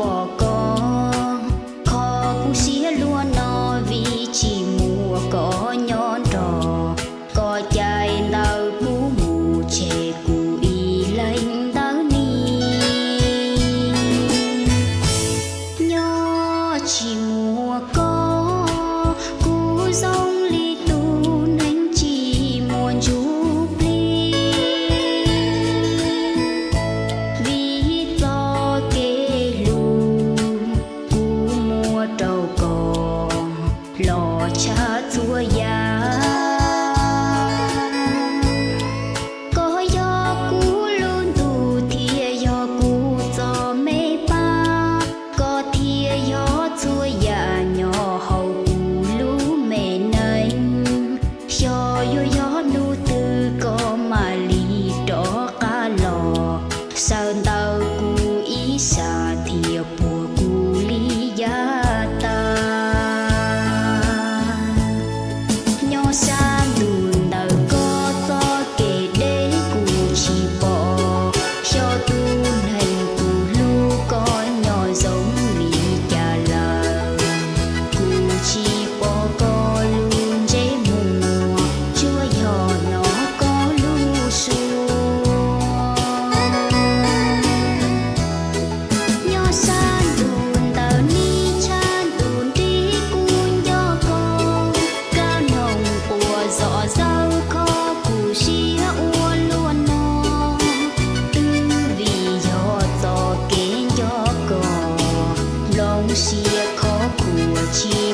pom koj, kho kuv siab luaj no vim tsis muaj koj nyob nrog, koj cais ntawm kuv mus tseg kuv ib leeg ntawm ni. Nyob tsis muaj koj, kuv zoo li tus neeg tsis muaj ntsuj plig. Vim txoj kev hlub kuv muaj rau koj los tshaj txhua yam. Koj yog kuv lub ntuj thiab yog kuv txoj me pab, koj thiaj yog txhua yam nyob hauv kuv lub me neej. Xyov yuav yog hnub twg koj mam li rov qab los, sawv ntawm kuv ib sab thiab puag kuv li yav tag. Nyob sab ntuj ntawm koj txoj kev deb kuv tsis pom, xyov tus neeg kuv hlub koj nyob zoo li cas lawm. Kuv tsis pom koj lub ntsej muag, tsuas yog hnov koj lub suab. Nyob sab ntuj ntawm ni tshaj ntuj nrig kuv nco koj, kab noog quas zom zaws kho kuv siab ua luaj no. Twb vim yog txoj kev nco koj, nplooj siab khov khuav tsis